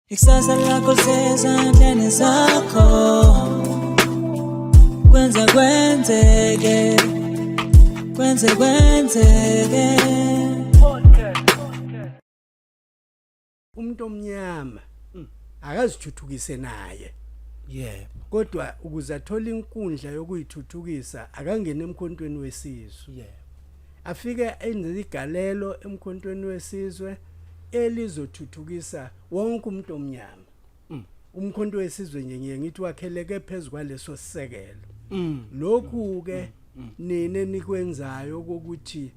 Ikusasa lakho lisezandleni zakho. Kwenze kwenzeke, kwenze kwenzeke. Umuntu omnyama akazithuthukise naye. Yebo. Kodwa ukuze athole inkundla yokuyithuthukisa, akangene emkhontweni wesizwe. Afike enze igalelo emkhontweni wesizwe elizothuthukisa wonke umuntu omnyama. Umkhonto wesizwe nje, ngiye ngithi, wakheleke phezulu kwaleso sisekelo. Lokhu ke nina nikwenzayo kokuthi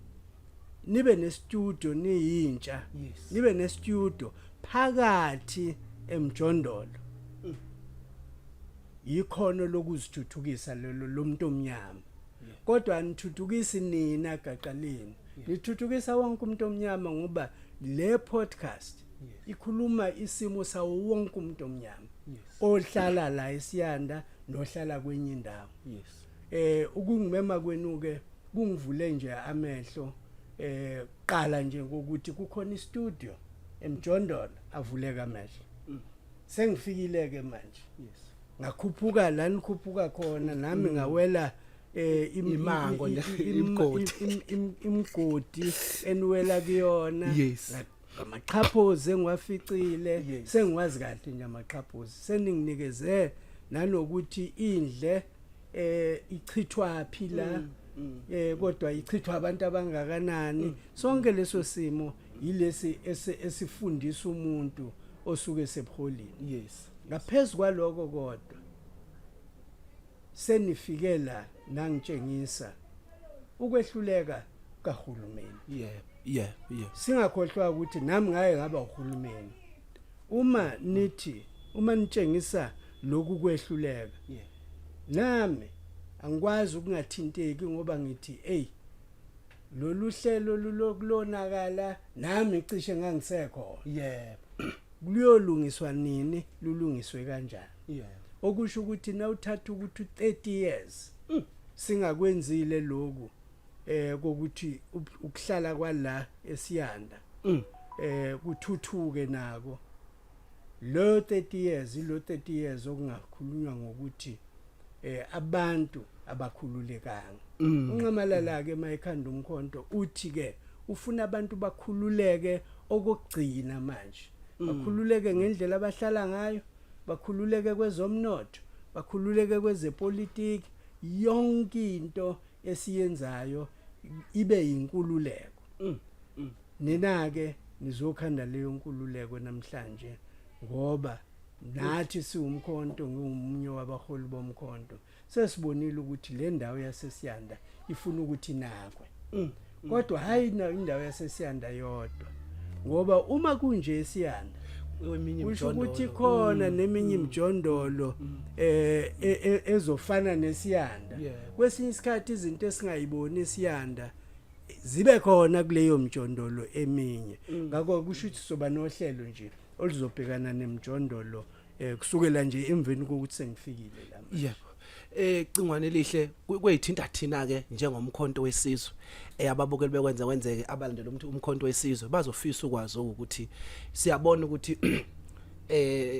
nibe nestudio niyintsha, nibe nestudio phakathi emjondolo, yikhono lokuzithuthukisa lelo lomuntu omnyama. Kodwa anithuthukisi nina gaqalini, nithuthukisa wonke umuntu omnyama, ngoba le podcast ikhuluma isimo sawo wonke umuntu omnyama ohlala la eSiyanda nohlala kwenye indawo. Ukungimema kwenu ke kungivule nje amehlo, qala nje ngokuthi kukhona istudio emjondolo, avuleka amehlo. Sengifikile ke manje, ngakhuphuka la nikhuphuka khona, nami ngawela Imango nje, imigodi. Imigodi eniwela kuyona. Amaqhaphozi engiwaficile, sengiwazi kahle nje amaqhaphozi. Seninginikeze nanokuthi indle ichithwa phi la, kodwa ichithwa abantu abangakanani. Sonke leso simo yilesi esifundisa umuntu osuke sebuholini. Ngaphezulu kwaloko kodwa, senifikela nangitshengisa ukwehluleka kahulumeni. Yebo yeah yeah Singakhohlwa ukuthi nami ngaye ngaba uhulumeni. Uma nithi, uma nitshengisa lokhu kwehluleka, nami angikwazi ukungathinteki, ngoba ngithi, hey, lolu hlelo lulokulonakala, nami cishe ngangisekhona. Kuyolungiswa nini? Lulungiswe kanjani? Okusho ukuthi nawuthatha ukuthi 30 years singakwenzile lokhu, kokuthi ukuhlala kwala eSiyanda kuthuthuke nako, lo 30 years, ilo 30 years okungakhulunywa ngokuthi abantu abakhululekanga. UNxamalala ke mayikhanda umkhonto, uthi ke ufuna abantu bakhululeke okugcina manje, bakhululeke ngendlela abahlala ngayo, bakhululeke kwezomnotho, bakhululeke kwezepolitiki, yonke into esiyenzayo ibe inkululeko. Nina ke nizokhanda leyo nkululeko namhlanje, ngoba nathi siwumkhonto, ngiwumunye wabaholi bomkhonto, sesibonile ukuthi le ndawo yaseSiyanda ifuna ukuthi inakwe. Kodwa hayi indawo yaseSiyanda yodwa, ngoba uma kunje eSiyanda, Eminye kusho ukuthi imijondolo. khona neminye imijondolo ezofana neSiyanda. Kwesinye isikhathi izinto esingayiboni eSiyanda zibe khona kuleyo mjondolo eminye. Ngakho kusho ukuthi soba nohlelo nje oluzobhekana nemjondolo, kusukela nje emveni kokuthi sengifikile la. Yebo. Cingwane lihle, kweyithinta thina ke njengomkhonto wesizwe. Ababukeli bekwenza kwenzeke, abalandela umuntu umkhonto wesizwe bazofisa ukwazi ukuthi siyabona ukuthi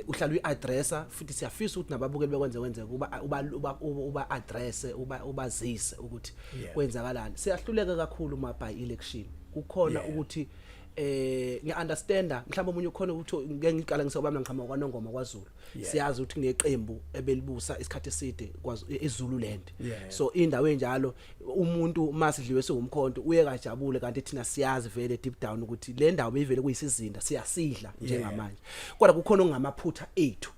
uhlala uyiaddressa, futhi siyafisa ukuthi nababukeli bekwenza kwenzeke uba uba uba address, uba ubazise ukuthi kwenzakalani. Siyahluleka kakhulu ma by election kukhona ukuthi ngiunderstanda mhlawumbe omunye ukhona ukuthi ngeke ngiqala ngisobamba ngiqhamuka kwaNongoma kwaZulu. Siyazi ukuthi kuneqembu ebelibusa isikhathi eside kwaZulu, eZululand. So indawo enjalo, umuntu masidliwe singumkhonto uye kajabule, kanti thina siyazi vele deep down ukuthi le ndawo beyivele kuyisizinda, siyasidla njengamanje, kodwa kukhona okungamaphutha ethu.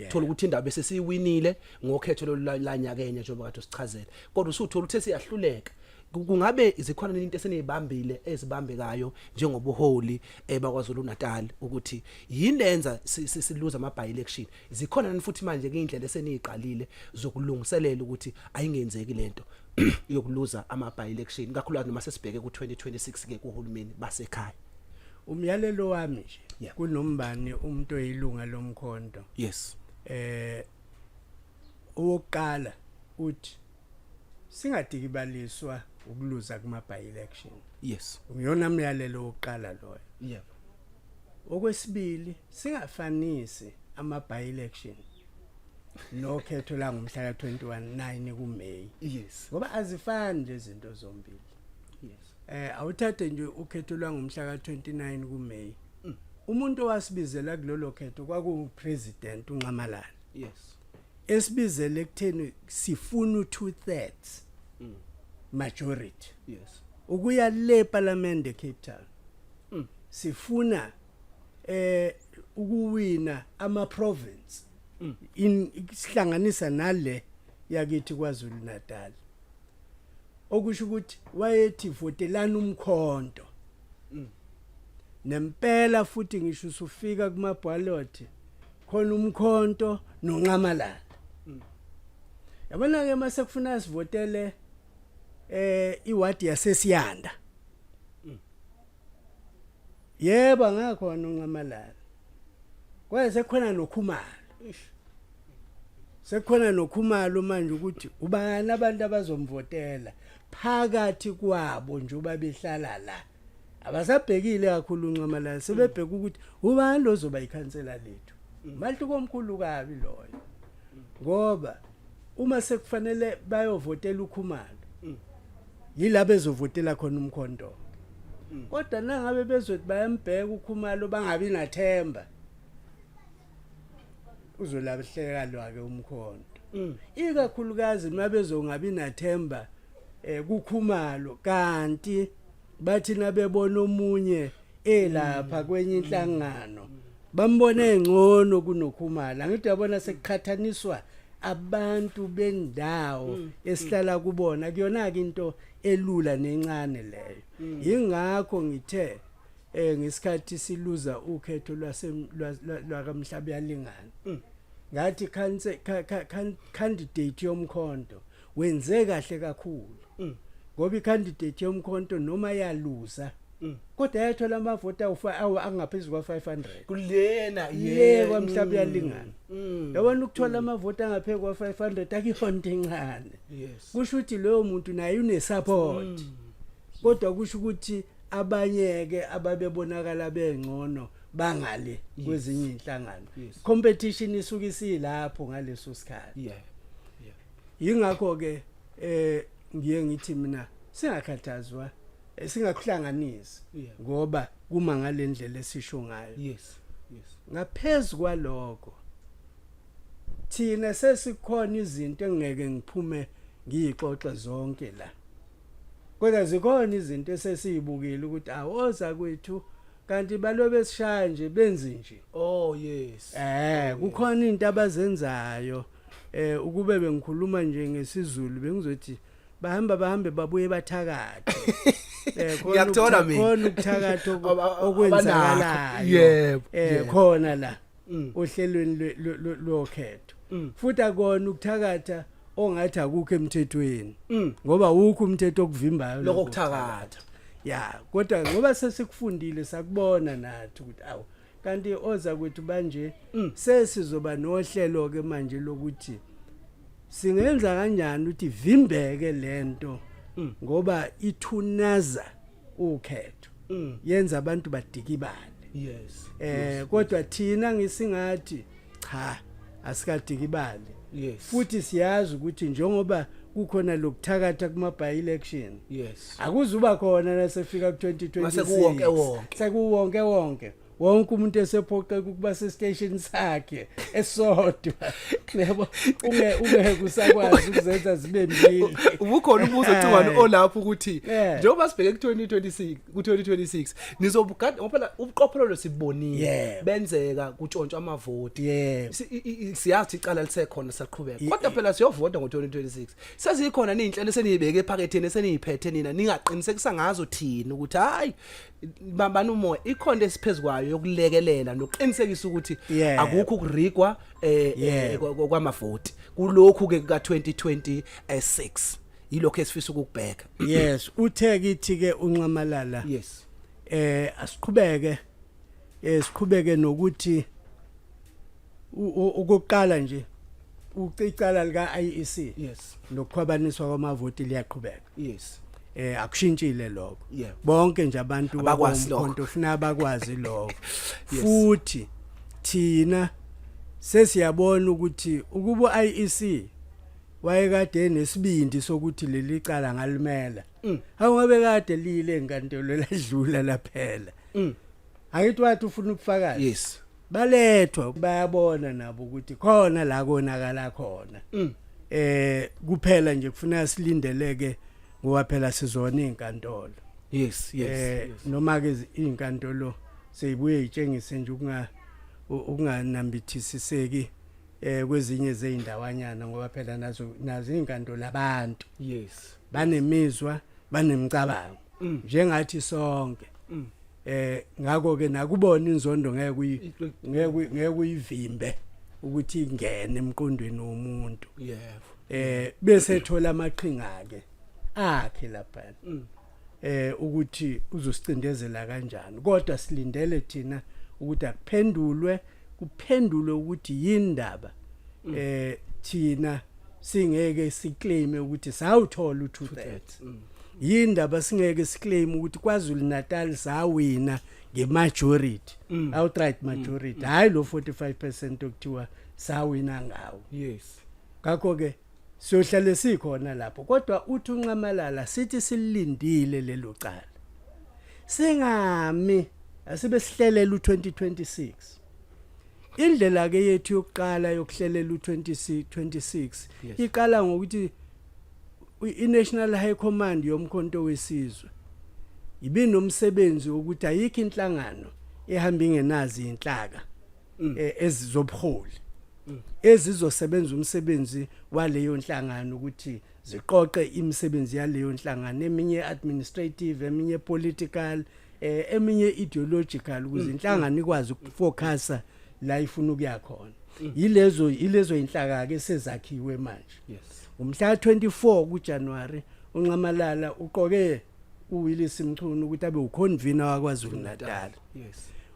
Thola ukuthi indawo bese siyiwinile ngokhetho lolanyakenya njengoba kade usichazela, kodwa usuthola ukuthi siyahluleka. Kungabe zikhona into esenizibambile ezibambekayo njengobuholi bakwaZulu Natal ukuthi yini lenza siluza ama by election? Zikhona nani futhi manje ke indlela eseniyiqalile zokulungiselela ukuthi ayingenzeki lento yokuluza ama by election, kakhulukazi noma sesibheke ku 2026 ke kuhulumeni basekhaya? Umyalelo wami nje kunombani umuntu oyilunga lomkhonto, owokuqala uthi singadikibaliswa ukuluza kuma by election. Ngiyona myalelo wokuqala loyo. Okwesibili, singafanisi ama by election nokhetho la ngomhla ka21 9 kuMay, ngoba azifani lezi zinto zombili. Awuthathe nje ukhetho lwangomhla ka29 kuMay. Umuntu owasibizela kulolo khetho kwaku president uNxamalala, esibizele ekutheni sifuna u2/3 majority ukuya le parliament eCape Town. Sifuna ukuwina ama province in sihlanganisa nale yakithi KwaZulu Natal, okusho ukuthi wayethi votelana umkhonto. Nempela futhi ngisho usufika kuma ballot khona umkhonto noNxamalala. Yabona ke, mase kufuna sivotele iwadi yaseSiyanda, yebo, ngakhona uNxamalala, kwaye sekukhona noKhumalo, sekukhona noKhumalo manje, ukuthi ubani abantu abazomvotela phakathi kwabo njengoba behlala la. Abasabhekile kakhulu uNxamalala, sebebheka ukuthi ubani lozoba ikhansela lethu. Mahluko omkhulu kabi loyo, ngoba uma sekufanele bayovotela uKhumalo, yila bezovotela khona umkhonto. Kodwa nangabe bezothi bayambheka uKhumalo, bangabi nathemba, uzolahlekelwa ke umkhonto, ikakhulukazi mabezongabi nathemba kuKhumalo, kanti bathi nabebona omunye elapha kwenye inhlangano bambone engcono kunoKhumalo. Angithi uyabona, sekuqhathaniswa abantu bendawo esihlala kubona. Kuyona ke into elula nencane leyo. Ingakho ngithe ngesikhathi siluza ukhetho lwase lwakamhlaba yalingana, ngathi candidate yomkhonto wenze kahle kakhulu, ngoba icandidate yomkhonto noma yaluza, kodwa yathola amavoti angaphezulu kwa-500. Kulena? Le kwamhlaba uyalingana. Yabona, ukuthola amavoti angaphezu kwa-500 akuyona into encane. Kusho ukuthi loyo muntu naye une-support, kodwa kusho ukuthi abanye-ke ababebonakala bengcono bangale kwezinye inhlangano. Competition isuke isilapho ngaleso sikhathi. Yingakho ke ngiye ngithi mina singakhathazwa, singakuhlanganisi, ngoba kuma ngalendlela esisho ngayo. yes yes Ngaphezulu kwalokho, thina sesikhona izinto engeke ngiphume ngiyixoxe zonke la, kodwa zikhona izinto esesiyibukile ukuthi awoza kwethu kanti balobe sishaya nje benzi nje. Oh yes. Kukhona into abazenzayo. Ukube bengikhuluma nje ngesiZulu bengizothi bahamba bahambe babuye bathakathe. Khona Ngiyakuthola mina. Khona ukuthakatha abanakho. okwenzakalayo. Khona la ohlelweni lokhetho. Futhi akona ukuthakatha ongathi akukho emthethweni, ngoba awukho umthetho okuvimbayo lokho kuthakatha. Ya, kodwa ngoba sesikufundile, sakubona nathi ukuthi awu, kanti oza kwethu banje, sesizoba nohlelo ke manje lokuthi singenza kanjani ukuthi vimbeke lento, ngoba ithunaza ukhetho, yenza abantu badikibale. Kodwa thina ngisingathi cha, asikadikibali. Futhi siyazi ukuthi njengoba kukhona lokuthakatha kuma by election, akuzuba khona nasefika ku2026. Mase kuwonke wonke. Sekuwonke wonke, wonke umuntu esephoqeka ukuba sestation sakhe esodwa, yebo, unge ungeke usakwazi ukuzenza zibe mbili. Ubukhona umbuzo, Cingwane, olapho ukuthi njengoba sibheke ku2026, ku2026 nizobugada, ngoba phela ubuqophololo sibonile benzeka kutshontshwa amavoti. Siyazi icala lisekhona, saqhubeka, kodwa phela siyovota ngo2026. Sezikhona nezinhlelo eseniyibeke ephaketheni, eseniyiphethe nina, ningaqinisekisa ngazo thina ukuthi hayi, bambani umoya, ikhona esiphezukwayo yokulekelela nokuqinisekisa ukuthi akukho ukurigwa kwamavoti kulokhu ke ka 2026? Yilokho esifisa ukukubheka. Yes, uthe kithi ke uNxamalala, asiqhubeke, siqhubeke nokuthi okokuqala nje ucicala lika IEC nokukhwabaniswa kwamavoti liyaqhubeka. Akushintshile lokho. Bonke nje abantu Abakwazi lokho. Umkhonto ufuna bakwazi lokho. Futhi thina sesiyabona ukuthi ukuba IEC wayekade nesibindi sokuthi leli cala ngalimela, awungabe kade lile enkantolo, ladlula laphela. Akithi wathi ufuna ubufakazi, balethwa, bayabona nabo ukuthi khona la konakala khona. Kuphela nje kufuneka silindeleke ngoba phela sizona izinkantolo. Noma ke izinkantolo seyibuye itshengise nje ukunganambithisiseki kwezinye zeindawanyana, ngoba phela nazo izinkantolo abantu banemizwa, banemicabango njengathi sonke. Ngakho ke nakubona inzondo ngeke uyivimbe ukuthi ingene emqondweni womuntu. Bese ethola amaqhinga ke akhe lapha ukuthi uzosicindezela kanjani, kodwa silindele thina ukuthi akuphendulwe, kuphendulwe ukuthi yindaba thina singeke siclaim ukuthi sawuthola u2/3, yindaba singeke siclaim ukuthi KwaZulu Natal sawina ngemajority, outright majority, hayi lo 45% okuthiwa sawina ngawo. Ngakho ke siyohlale sikhona lapho, kodwa uthi uNxamalala sithi silindile lelo cala, singami, asibe sihlelela u2026. Indlela ke yethu yokuqala yokuhlelela u2026 iqala ngokuthi i-National High Command yoMkhonto weSizwe ibinomsebenzi wokuthi ayikho inhlangano ehamba ingenazi inhlaka ezizobuholi ezizosebenza umsebenzi waleyo nhlangano, ukuthi ziqoqe imisebenzi yaleyo nhlangano, eminye administrative, eminye political, eminye ideological, ukuze inhlangano ikwazi ukufocusa la ifuna ukuya khona. Yilezo inhlaka ke sezakhiwe manje. Umhla 24 kuJanuary uNxamalala uqoke uWillis Mchunu ukuthi abe uconvener wakwaZulu Natal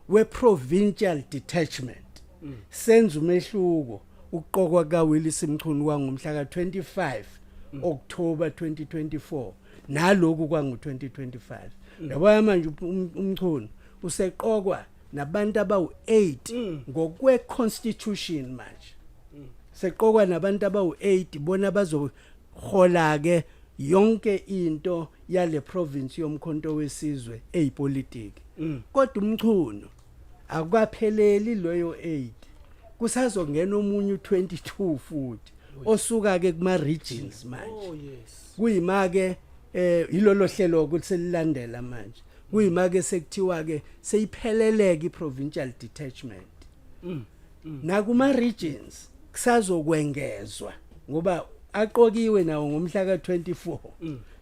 we-provincial detachment. Senza umehluko ukuqokwa kaWillis Mchunu kwangomhla ka25 October 2024 naloku kwangu 2025. Yabona manje uMchunu useqokwa nabantu abawu8 ngokwe constitution. Manje seqokwa nabantu abawu8, bona bazohola ke yonke into yale province yoMkhonto weSizwe eyipolitiki. Kodwa uMchunu akukapheleli loyo 8, kusazongena omunye u22 futhi osuka ke kuma regions manje. Kuyima ke ilolo hlelo ukuthi selilandela manje, kuyima ke sekuthiwa ke seyipheleleke iprovincial detachment. Nakuma regions kusazokwengezwa ngoba aqokiwe nawo ngomhla ka24,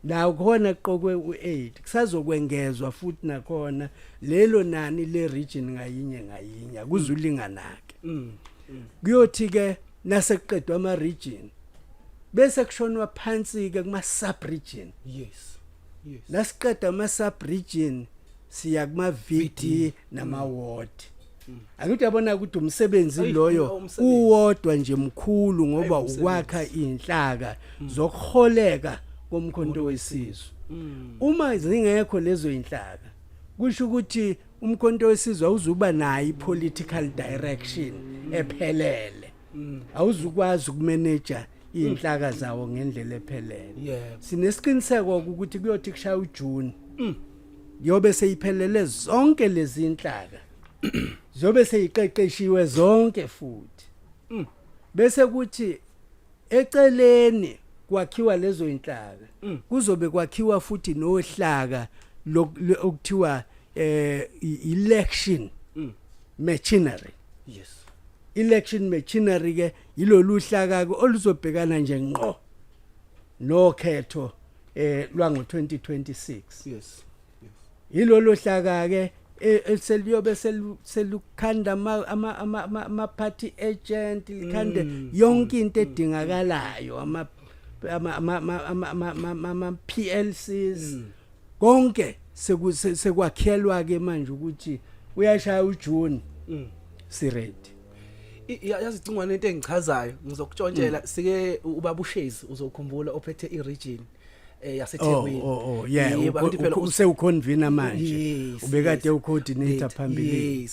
nawo khona kuqokwe u8, kusazokwengezwa futhi nakhona lelo nani le region ngayinye ngayinye kuzulinganake. Kuyothi ke nasekuqedwa ama region bese kushonwa phansi ke kuma sub region. Nasiqeda ama sub region siya kuma VD nama ward. Akuthi yabona ukuthi umsebenzi Ayi, loyo umsebenzi. uwodwa nje mkhulu ngoba Ayi, umsebenzi. ukwakha inhlaka zokuholeka koMkhonto weSizwe. Uma zingekho lezo inhlaka, kusho ukuthi uMkhonto weSizwe awuzuba nayo ipolitical direction ephelele, awuzukwazi ukumanage inhlaka zawo ngendlela ephelele. Sinesiqiniseko ukuthi kuyothi kushaya uJune yobe seyiphelele zonke lezi inhlaka, ziyobe seyiqeqeshiwe zonke futhi, bese kuthi eceleni kwakhiwa lezo inhlaka kuzobe kwakhiwa futhi nohlaka okuthiwa election machinery. Election machinery ke yilolu hlaka ke oluzobhekana nje ngqo nokhetho lwango 2026. Yilolo hlaka ke eseliyobe selukhanda ama party agent, likhande yonke into edingakalayo, ama PLCs, konke sekwakhelwa ke manje ukuthi uyashaya uJune si ready. Yazi Cingwane, into engichazayo, ngizokutshontshela sike ubaba uShezi, uzokhumbula, ophethe iregion. yaseThekwini. Oh, yeah. Yebo, angithi phela Usewuconvener manje. Ubekade ucoordinator phambili.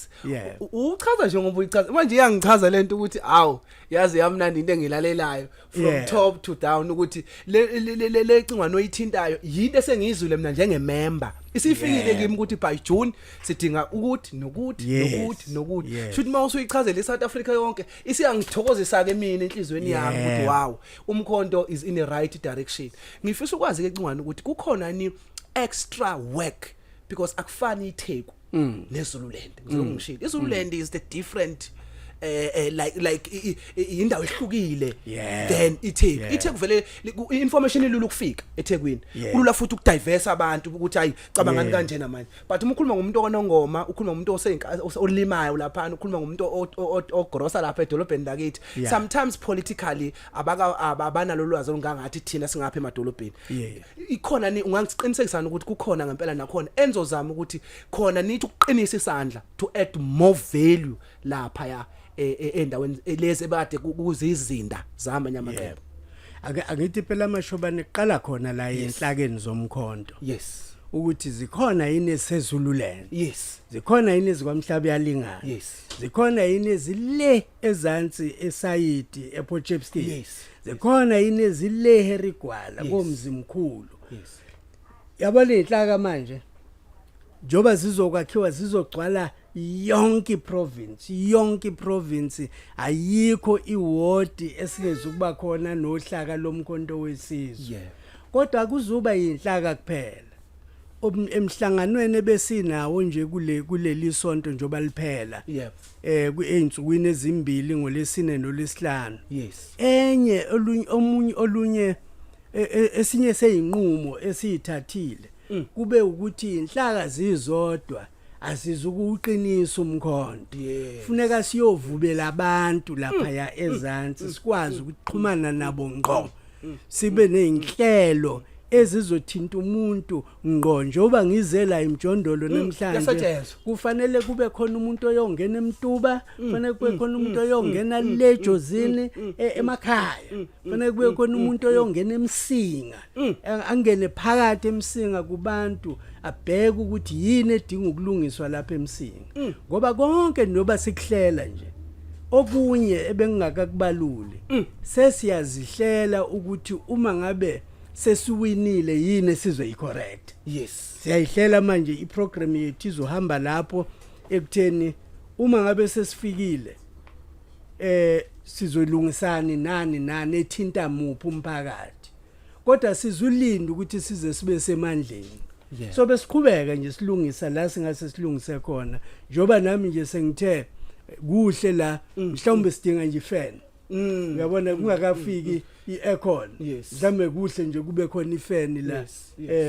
Uchaza nje ngoba uyichaza manje, iyangichaza lento ukuthi awu, yazi yamnandi into engilalelayo from top to down, ukuthi le cingwane oyithintayo yinto esengiyizwile mina njengemember, isifikile kimi ukuthi by June sidinga ukuthi nokuthi nokuthi nokuthi. Shuthi mawusuyichazela iSouth Africa yonke, isiyangithokozisa ke mina enhlizweni yami ukuthi wow, umkhonto is in the right direction. Ngifisa ukwazi ke, cingwane, ukuthi kukhona ni extra work, because akufani iTheku neZululand. Ngizokhu ngishilo, iZululand is the different like indawo ehlukile than iTheku. iTheku vele information ilula ukufika eThekwini, kulula futhi ukudiverse abantu ukuthi hayi, cabangani kanjena manje. But uma ukhuluma ngomuntu okanongoma, ukhuluma ngomuntu olimayo lapha, ukhuluma ngomuntu ogrosa lapha edolobheni lakithi, sometimes politically abaka abanalo ulwazi olungangathi thina singapha emadolobheni. Ikhona ni ungangiqinisekisana ukuthi kukhona ngempela nakhona enzozama ukuthi khona nithi ukuqinisa isandla to add more value lapha ya endaweni lezi ebade kuzizinda zamanye amaqembu? Yebo. Ake angithi phela amashobane kuqala khona la enhlakeni zomkhonto ukuthi zikhona yini eseZululand, zikhona yini ezikwamhlaba yalingana, zikhona yini ezile ezansi esayidi ePort Shepstone, zikhona yini ezile Harry Gwala, komzimkhulu. Yabona inhlaka manje njoba zizokwakhiwa, zizogcwala yonke iprovince, yonke iprovince. Ayikho iward esingezukuba khona nohlaka lomkhonto wesizwe. Kodwa kuzuba yinhlaka kuphela. Emhlanganweni ebesinawo nje kuleli sonto njoba liphela, einsukwini ezimbili, ngolesine nolesihlanu, enye olunye omunye olunye esinye seyinqumo esiyithathile kube ukuthi inhlaka zizodwa asizukuqinisa umkhonto. Funeka siyovubela abantu lapha ya ezansi, sikwazi ukuxhumana nabo ngqo, sibe nezinhlelo ezizothinta umuntu ngqo. Njengoba ngizela imjondolo namhlanje, Kuyasetshenzwa. kufanele kube khona umuntu oyongena emtuba, kufanele kube khona umuntu oyongena le Jozini emakhaya, kufanele kube khona umuntu oyongena emsinga, angene phakathi emsinga kubantu, abheke ukuthi yini edinga ukulungiswa lapha emsinga. Ngoba konke noba sikuhlela nje, okunye ebengingakakubaluli, sesiyazihlela ukuthi uma ngabe sesiwinile yini esizoyicorrect. Siyayihlela manje iprogram yethu, izohamba lapho ekutheni uma ngabe sesifikile sizolungisani nani nani ethinta muphi umphakathi, kodwa sizulinda ukuthi size sibe semandleni. So besiqhubeka nje silungisa la singase silungise khona, njoba nami nje sengithe kuhle la, mhlawumbe sidinga nje ifan, uyabona, kungakafiki i-aircon. Mhlawumbe kuhle nje kube khona ifan la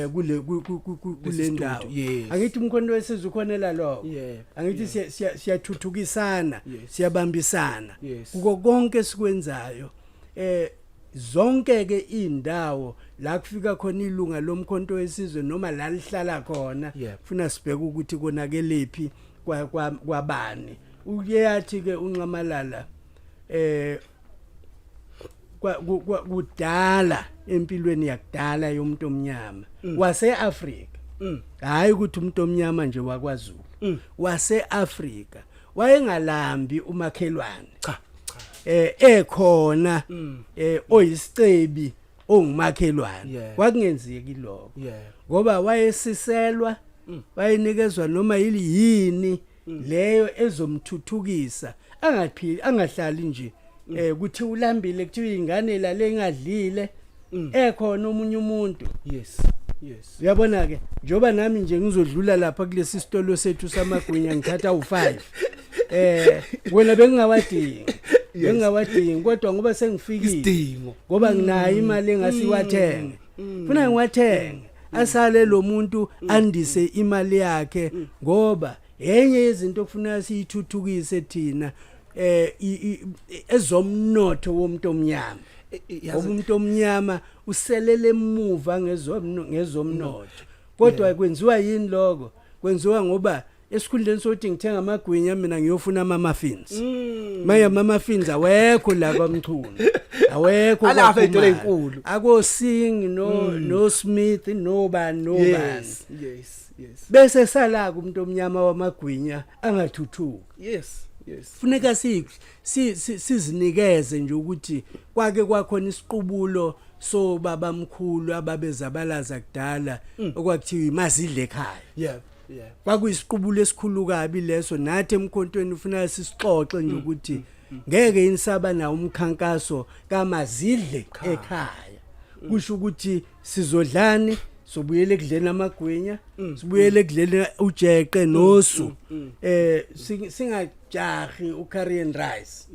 kule kule Lesi ndawo. studio, yes. Angithi umkhonto wesizwe ukhonela lokho? Angithi siyathuthukisana, siyabambisana kuko konke esikwenzayo. Zonke ke indawo la kufika khona ilunga lomkhonto wesizwe noma la lihlala khona, funa sibheke ukuthi konakelephi, kwabani. Uye yathi ke unxamalala kudala empilweni yakudala yomuntu omnyama waseAfrika, hayi ukuthi umuntu omnyama nje wakwaZulu, waseAfrika, wayengalambi umakhelwane. Cha. Ekhona oyisicebi ongumakhelwane, kwakungenzeki lokho, ngoba wayesiselwa, wayenikezwa noma yini leyo ezomthuthukisa, angaphili, angahlali nje kuthi ulambile, kuthiwa ingane la engadlile ekhona omunye umuntu. yes yes Uyabona ke, njoba nami nje ngizodlula lapha kulesi sitolo sethu samagwinya, ngithatha u5, wena bengingawadingi, bengingawadingi, kodwa ngoba sengifikile, Isidingo. ngoba nginayo imali engasiwathenge, funa ngiwathenge, asale lo muntu andise imali yakhe, ngoba enye yezinto okufuneka siyithuthukise thina ezomnotho womuntu omnyama, Yazi ngoba umuntu omnyama uselele emuva ngezomnotho. Kodwa kwenziwa yini lokho? Kwenziwa ngoba esikhundleni sokuthi ngithenga amagwinya, mina ngiyofuna ama muffins. Manje ama muffins awekho la kwaMchunu. Awekho. Alafa ey'tolo kwaKhumalo. ey'nkulu. Ako Singh no Smith, nobani nobani. yes yes yes Bese sala kumuntu omnyama wamagwinya angathuthuki. yes yes Funeka sizinikeze nje ukuthi kwake kwakhona isiqubulo so babamkhulu ababezabalaza kudala okwakuthiwa imazidle ekhaya. yeah yeah Kwakuyisiqubulo esikhulu kabi leso. Nathi emkhontweni ufuna sisixoxe nje ukuthi ngeke insaba nawo umkhankaso kamazidle ekhaya. Kusho ukuthi sizodlani? Sobuyele ekudleni amagwinya, sibuyele ekudleni ujeqe nosu, singajahi ucurry and rice.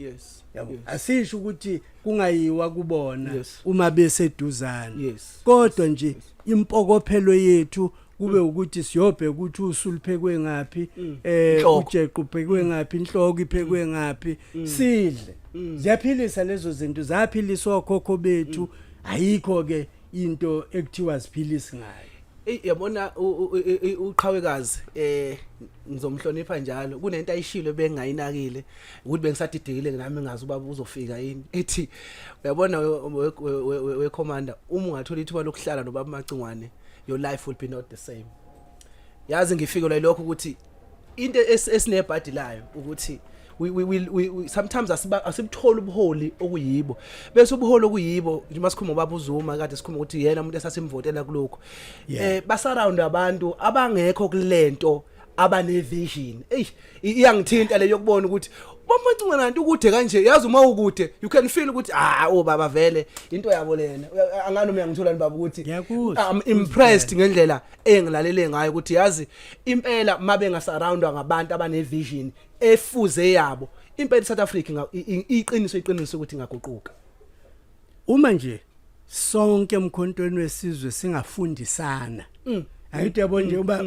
Yabo, asisho ukuthi kungayiwa kubona uma beseduzane, kodwa nje impokophelo yethu kube ukuthi siyobheka ukuthi usuliphekwe ngapi, Inhloko. ujeqe uphekwe ngapi, inhloko iphekwe ngapi, sidle. Ziyaphilisa lezo zinto, zaphilisa okhokho bethu. Ayikho ke into ekuthiwa ziphilisi ngayo. Ey, yabona, uqhawekazi ngizomhlonipha njalo. Kunento ayishilo bengayinakile ukuthi bengisadidekile nami, ngazi ubaba uzofika yini, ethi uyabona we commander, uma ungathola ithuba lokuhlala nobaba Macingwane, your life will be not the same. Yazi ngifikelwa lokho ukuthi into esinebhadi layo ukuthi we sometimes asibuthola ubuholi okuyibo, bese ubuholi okuyibo nje masikhuluma ubaba uZuma, kade sikhuluma ukuthi yena umuntu esasimvotela kulokho, basurround abantu abangekho kulento, abane vision. Ey, iyangithinta le yokubona ukuthi bamacingwana kanti ukude kanje. Yazi uma ukude you can feel ukuthi ah, oh baba, vele into yabo lena. Angani uma uyangithola ni baba ukuthi Ngiyakuzwa. I'm impressed ngendlela engilalele ngayo ukuthi yazi impela mabe ngasurroundwa ngabantu abane vision efuze yabo, impela iSouth Africa iqiniso iqiniso ukuthi ingaguquka. Uma nje sonke emkhontweni wesizwe singafundisana, ayithi yabo nje uba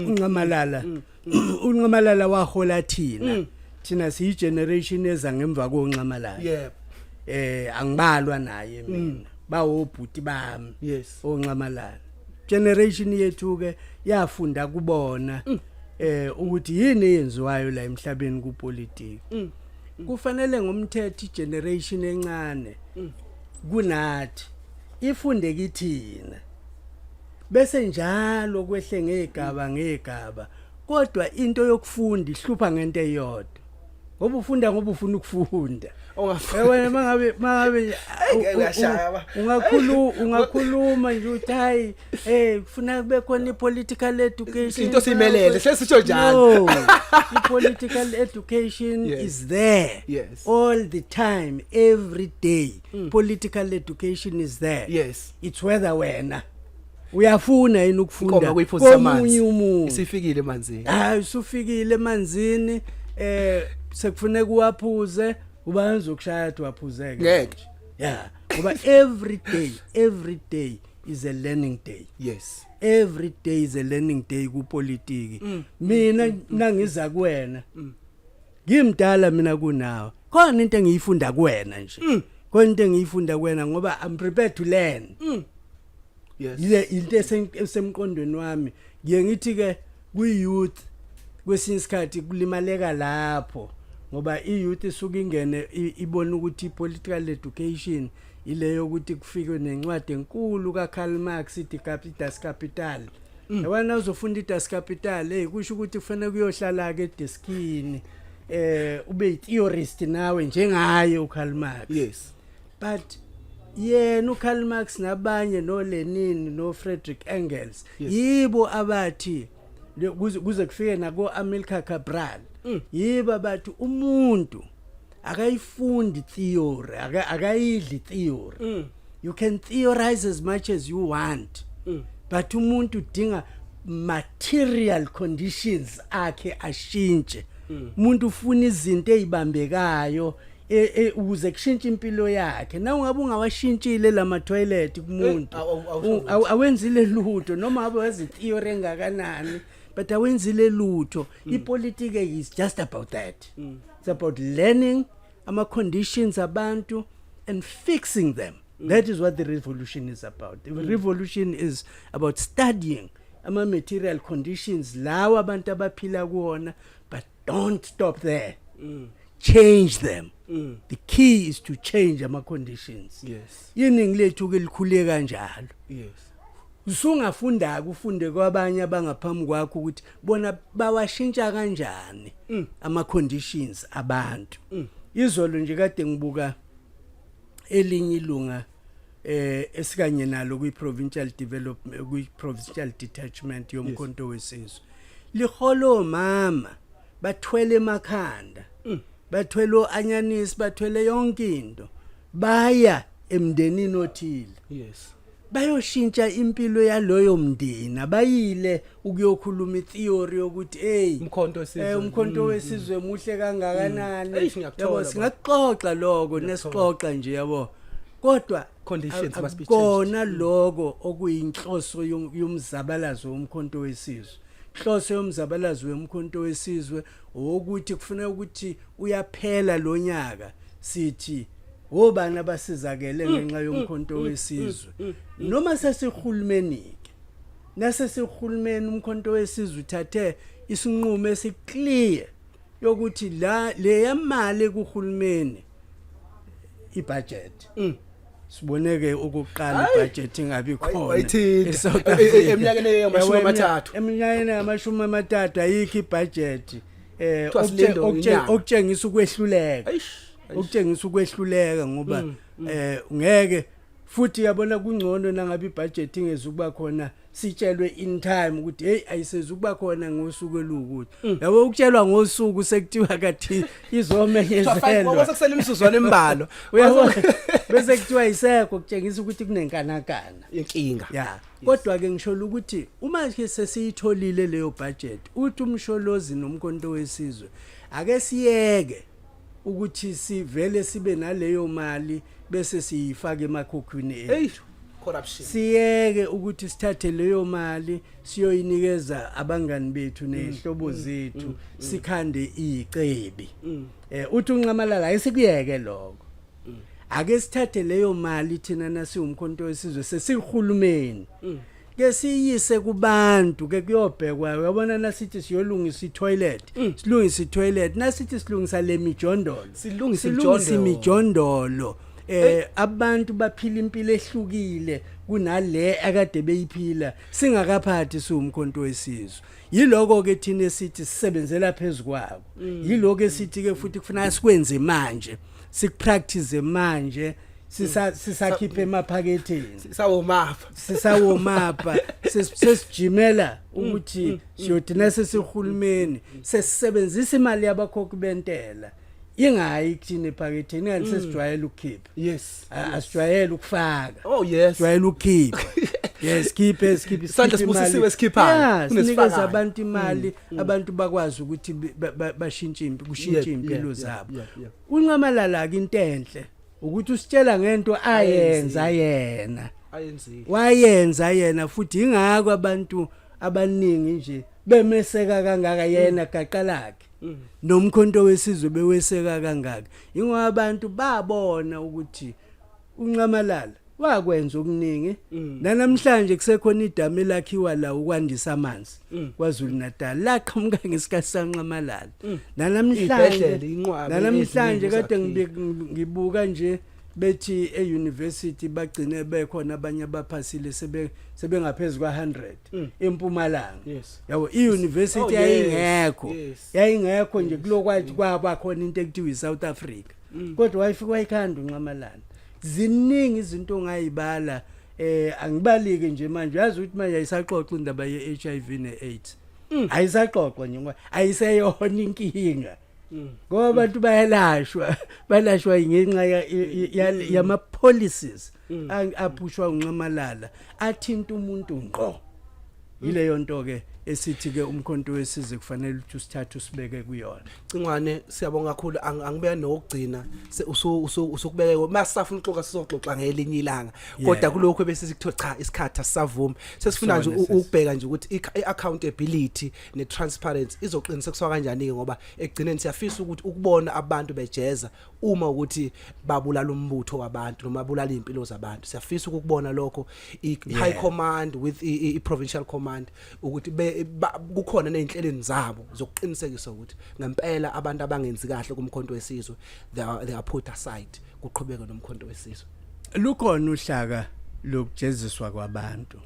uNxamalala wahola thina, thina siyi generation eza ngemva koNxamalala. Angibalwa naye mina, bawobhuti bami oNxamalala. Generation yethu ke yafunda kubona ukuthi yini eyenziwayo la emhlabeni kupolitiki. Kufanele ngomthetho igeneration encane kunathi ifunde kithina, bese njalo kwehle ngegaba ngegaba. Kodwa into yokufunda ihlupha ngento eyodwa, ngoba ufunda ngoba ufuna ukufunda. Wena mangabe Ngeke, uyashaya ba. Ungakhuluma nje uthi hayi, kufuna kube khona i-political education. Into siyimelele, sesisho njalo. No, i-political education is there all the time, every day. Political education is there. It's whether wena uyafuna yini ukufunda Inkomo kuyiphuzisa komunye amanzi. umuntu. Isifikile emanzini. Hayi, usufikile emanzini, sekufuneka uwaphuze. Uba uzokushaya athi waphuzeke? Ngeke. Yeah, ngoba every day, every day is a learning day. Every day is a learning day kupolitiki. Mina nangiza kuwena, ngimdala mina kunawe, khona into engiyifunda kuwena nje, khona into engiyifunda kuwena ngoba I'm prepared to learn. Ile into esemqondweni wami. Ngiye ngithi ke kwi-youth kwesinye isikhathi kulimaleka lapho, ngoba i-youth isuke ingene ibone ukuthi i-political education ileyo ukuthi kufike nencwadi enkulu kaKarl Marx, ithi Das Kapital. Yabona, uzofunda iDas Kapital, hey, kusho ukuthi kufanele kuyohlala ke edeskini, ube i-theorist nawe njengaye uKarl Marx. But yena uKarl Marx nabanye, no Lenin no Frederick Engels, yibo abathi kuze kufike nako Amilcar Cabral, yibo abathi umuntu akayifundi theory, akayidli theory. You can theorize as much as you want, but umuntu udinga material conditions akhe ashintshe. Umuntu ufuna izinto ezibambekayo ukuze kushintshe impilo yakhe. Na ungabe ungawashintshile lama toilet kumuntu, Awusho awenzile lutho, noma ngabe wazi theory engakanani, but awenzile lutho. Ipolitiki is just about that. It's about learning ama conditions abantu and fixing them. That is what the revolution is about. The revolution is about studying ama material conditions lawa abantu abaphila kuwona, but don't stop there. Change them. The key is to change ama conditions. Iningi lethu ke likhule kanjalo. Usungafunda ufunde kwabanye abangaphambi kwakho ukuthi bona bawashintsha kanjani ama conditions abantu. Izolo nje kade ngibuka elinye ilunga esikanye nalo kwi provincial development, kwi provincial detachment yoMkhonto weSizwe, liholo mama bathwele emakhanda, bathwele oanyanisi, bathwele yonke into, baya emndenini othile, bayoshintsha impilo yaloyo mndeni. Abayile ukuyokhuluma itheory yokuthi, hey, Umkhonto wesizwe. Umkhonto wesizwe muhle kangakanani. Eish, ngiyakuthola, Yabo, baba. singaxoxa lokho nesixoxa nje, yabo, kodwa Conditions must be changed. kona lokho okuyinhloso yomzabalazo womkhonto wesizwe. Inhloso yomzabalazo womkhonto wesizwe ukuthi kufuneka ukuthi uyaphela lo nyaka sithi obani abasizakele ngenxa yomkhonto wesizwe. Noma sesihulumeni ke, nasesihulumeni, umkhonto wesizwe uthathe isinqumo esiclear yokuthi la leya mali kuhulumeni, ibudget, siboneke ukuqala ibudget ingabi khona Wayithinta. eSouth Africa. Eminyakeni eyamashumi amathathu. Eminyakeni yamashumi 30 ayikho ibudget Kuthiwa silinde unyaka. okutshengisa ukwehluleka. Eish. Okutshengisa ukwehluleka ngoba ngeke futhi, yabona, kungcono nangabe ibudget ingezukuba khona, sitshelwe in time ukuthi hey, ayisezukuba khona ngosuku elukuthi, yabo, ukutshelwa ngosuku sekuthiwa kathi izomenyezelwa Kwase kusele imizuzwana embalwa. Uyabona, bese kuthiwa isekho, kutshengisa ukuthi kunenkanakana. Inkinga. Ya, kodwa ke ngisho ukuthi uma ke sesiyitholile leyo budget, uthi uMsholozi nomkhonto wesizwe ake siyeke ukuthi sivele sibe naleyo mali bese siyifaka emakhukhwini ethu. Hey, corruption. Siyeke ukuthi sithathe leyo mali siyoyinikeza abangani bethu nezihlobo zethu, sikhande icebi. Uthi uNxamalala ayisikuyeke lokho, ake sithathe leyo mali thina nasiwumkhonto wesizwe sesihulumeni, ke siyise kubantu, ke kuyobhekwa. Uyabona, nasithi siyolungisa itoilet, silungisa itoilet, nasithi silungisa le mijondolo, Silungise silungisa imijondolo. imijondolo, abantu baphila impilo ehlukile kunale akade beyiphila singakaphathi siwumkhonto wesizwe. Yiloko ke thina esithi sisebenzela phezukwako, yiloko esithi ke futhi kufanele sikwenze manje, sikupractice manje sisakhipha emaphaketheni. Sawomapha. Sisawomapha, sesijimela ukuthi siyothi sesihulumeni sesisebenzisa imali yabakhokhi bentela, ingayi kuthina ephaketheni, ingani sesijwayele ukukhipha. Asijwayele ukufaka. Oh yes. Jwayele ukukhipha, yes, khiphe, sikhiphe. Isandla Sikhiphe imali. sibusisiwe esikhiphayo, Yeah, sinikeza kunesifakayo. abantu imali, abantu bakwazi ukuthi bashintshe impi, kushintshe impilo zabo. UNxamalala ke, into enhle ukuthi usitshela ngento ayenza yena. Ayenzile. Wayenza yena futhi, ingakho abantu abaningi nje bemeseka kangaka yena gaqa lakhe nomkhonto wesizwe beweseka kangaka, ingoba abantu babona ukuthi uNxamalala wakwenza okuningi. Namhlanje kusekhona idamu elakhiwa la ukwandisa amanzi KwaZulu Natal, laqhamuka ngesikhathi saNxamalala. Namhlanje Iy'bhedlela, inqwaba, namhlanje eziningi kade zakhiwe. ngibuka nje bethi euniversity bagcine bekhona abanye abaphasile sebengaphezulu kwa100 eMpumalanga. Yabo, iuniversity yayingekho. Yayingekho nje kulokwathi kwaba khona into ekuthiwa iSouth Africa, kodwa wayifika wayikhanda uNxamalala. Ziningi izinto ongayibala, angibalike nje manje. Uyazi ukuthi manje ayisaxoxa indaba ye-HIV ne-AIDS, ayisaxoxwa nje ngoba ayiseyona inkinga, ngoba abantu bayalashwa, balashwa ngenxa yama policies aphushwa uNxamalala athinta umuntu ngqo. Yileyo nto ke esithi ke umkhonto wesizwe kufanele ukuthi usithathe usibeke kuyona. Cingwane, siyabonga kakhulu. Angibeka nokugcina usukubeke masafuna uxoxa, sizoxoxa ngelinye ilanga, kodwa kulokho bese sikuthola cha, isikhathi asisavumi. Sesifuna nje Sona ukubheka nje ukuthi i-accountability ne-transparency izoqinisekiswa kanjani ke, ngoba ekugcineni siyafisa ukuthi ukubona abantu bejeza uma ukuthi babulala umbutho wabantu noma babulala impilo zabantu. Siyafisa ukukubona lokho, i-high command with i-provincial command ukuthi be Kukhona nezinhlelweni zabo zokuqinisekisa ukuthi ngempela abantu abangenzi kahle kumkhonto wesizwe they are put aside, kuqhubeke nomkhonto wesizwe. Lukhona uhlaka lokujeziswa kwabantu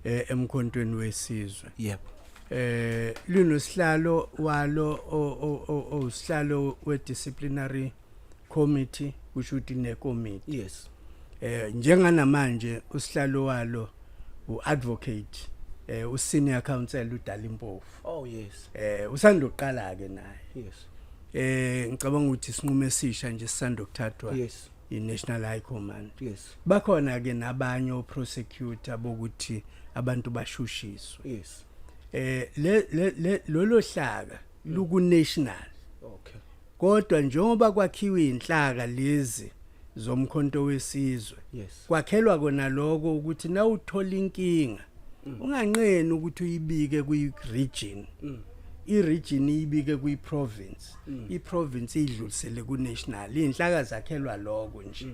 emkhontweni wesizwe. Linosihlalo walo, owusihlalo we disciplinary committee, kusho ukuthi nekomiti. Njenganamanje usihlalo walo uadvocate usenior counsel uDali Mpofu. Usandoqala ke naye. Ngicabanga ukuthi isinqumo esisha nje sisandokuthathwa i-National High Command. Bakhona ke nabanye oprosecutor bokuthi abantu bashushiswe. Le lolo hlaka luku national. Kodwa njengoba kwakhiwe inhlaka lezi zomkhonto wesizwe, kwakhelwa kona lokho ukuthi nawuthola inkinga unganqeni ukuthi uyibike kwi region, i-region iyibike kwi-province, i-province idlulisele ku-national. Inhlaka zakhelwa lokho nje,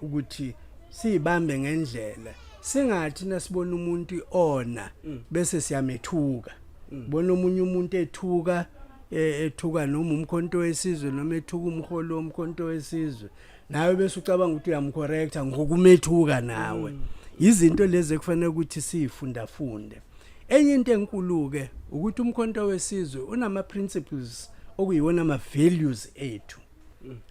ukuthi sibambe ngendlela, singathi nasibona umuntu ona bese siyamethuka. Bona omunye umuntu ethuka, ethuka noma umkhonto wesizwe noma ethuka umholi womkhonto wesizwe, nawe bese ucabanga ukuthi uyamcorrecta ngokumethuka nawe. Izinto lezi ekufanele ukuthi sifunda funde. Enye into enkulu ke ukuthi umkhonto wesizwe unama principles, okuyiwona ama values ethu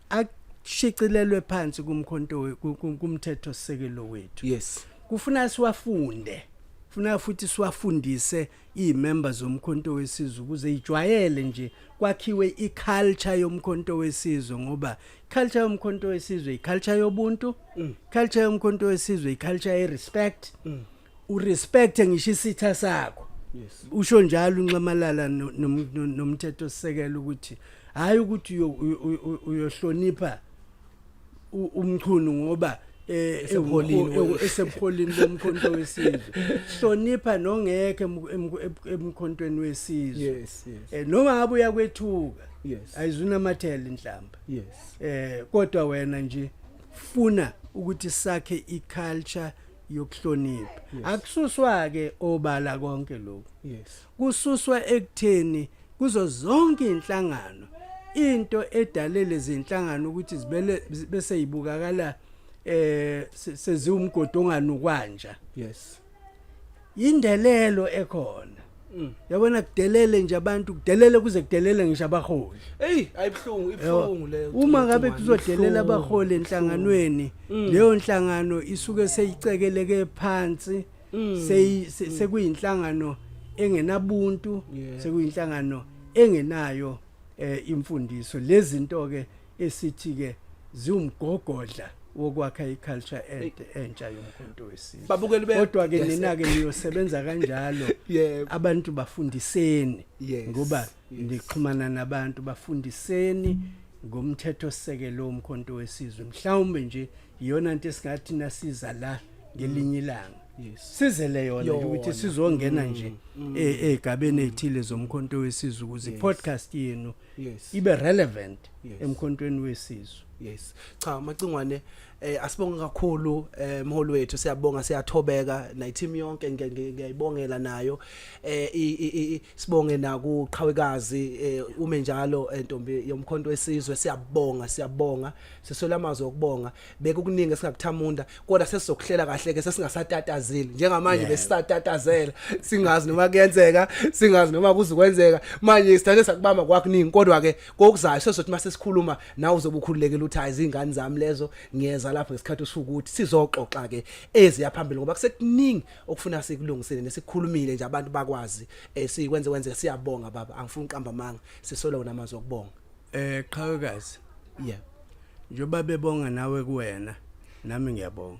ashicilelwe phansi kumkhonto kumthetho sisekelo wethu. Kufuna siwafunde, funa futhi siwafundise izimembers zomkhonto wesizwe ukuze ijwayele nje, kwakhiwe iculture yomkhonto wesizwe, ngoba culture yomkhonto wesizwe iculture yobuntu, culture yomkhonto wesizwe iculture yerespect, urespect ngisho isitha sakho. Usho njalo uNxamalala nomthetho sisekelo ukuthi hayi ukuthi uyohlonipha uMchunu ngoba Esebuholini esebuholini bomkhonto wesizwe, hlonipha nongekho emkhontweni wesizwe. yes yes Noma ngabe uyakwethuka, ayizunamathela inhlamba. Kodwa wena nje funa ukuthi sakhe iculture yokuhlonipha. Akususwa ke obala konke lokhu, kususwa ekutheni kuzo zonke inhlangano into edalele izinhlangano ukuthi zibele bese yibukakala seziwumgodi onganukwanja, indelelo ekhona. Yabona, kudelele nje abantu, kudelele kuze kudelele ngisho abaholi. Hey, ayibhlungu, ibhlungu leyo. Uma ngabe Cingwane, kuzodelela ibuhlungu, abaholi enhlanganweni, leyo nhlangano isuke seyicekeleke phansi, sekuyinhlangano engenabuntu, sekuyinhlangano engenayo imfundiso. Lezi zinto ke esithi ke ziwumgogodla wokwakha iculture entsha yomkhonto wesizwe. Babukeli Kodwa ke nina ke niyosebenza kanjalo. Abantu bafundiseni, ngoba nixhumana nabantu, bafundiseni ngomthetho sisekelo womkhonto wesizwe. Mhlawumbe nje iyona into esingathi nasiza la ngelinye ilanga, sizele yona nje ukuthi Yona. sizongena nje ezigabeni ezithile zomkhonto wesizwe ukuze podcast yenu ibe relevant emkhontweni wesizwe. Yes. Cha, Macingwane, asibonge kakhulu, mholi wethu, siyabonga, siyathobeka na team yonke, ngiyayibongela nayo. Sibonge nakuqhawekazi, ume njalo, ntombi yomkhonto wesizwe, siyabonga, siyabonga. Siswela amazwi okubonga. Bekukuningi esingakuthamunda, kodwa sesizokuhlela kahle ke sesingasatatazeli. Njengamanje besisatatazela, singazi noma kuyenzeka, singazi noma kuzokwenzeka. Manje sithathe sakubamba kwakuningi, kodwa ke kokuzayo sesothi mase sikhuluma nawe uzobe ukhululekile ukuthi hayi, izingane zami lezo, ngiyeza lapho ngesikhathi usukuthi sizoxoxa ke eziya phambili, ngoba kusekuningi okufuna sikulungisele nesikhulumile nje abantu bakwazi sikwenze kwenze. Siyabonga baba, angifuni uqamba amanga, sisole wona amazwi okubonga. Qhawekazi, njengoba bebonga nawe kuwena, nami ngiyabonga.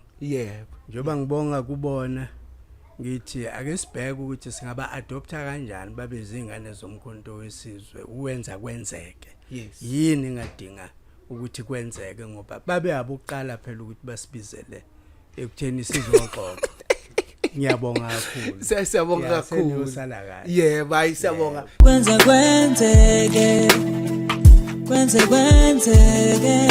Njengoba ngibonga kubona, ngithi ake sibheke ukuthi singaba adopta kanjani babe izingane zomkhonto wesizwe, uwenza kwenzeke. Yini ngadinga ukuthi kwenzeke, ngoba babe abokuqala phela ukuthi basibizele ekutheni sizoxoxa. Ngiyabonga kakhulu. Siyabonga Ya, kakhulu. seniyosala kahle. Yebo, hayi, siyabonga. Kwenze kwenzeke, kwenze kwenzeke.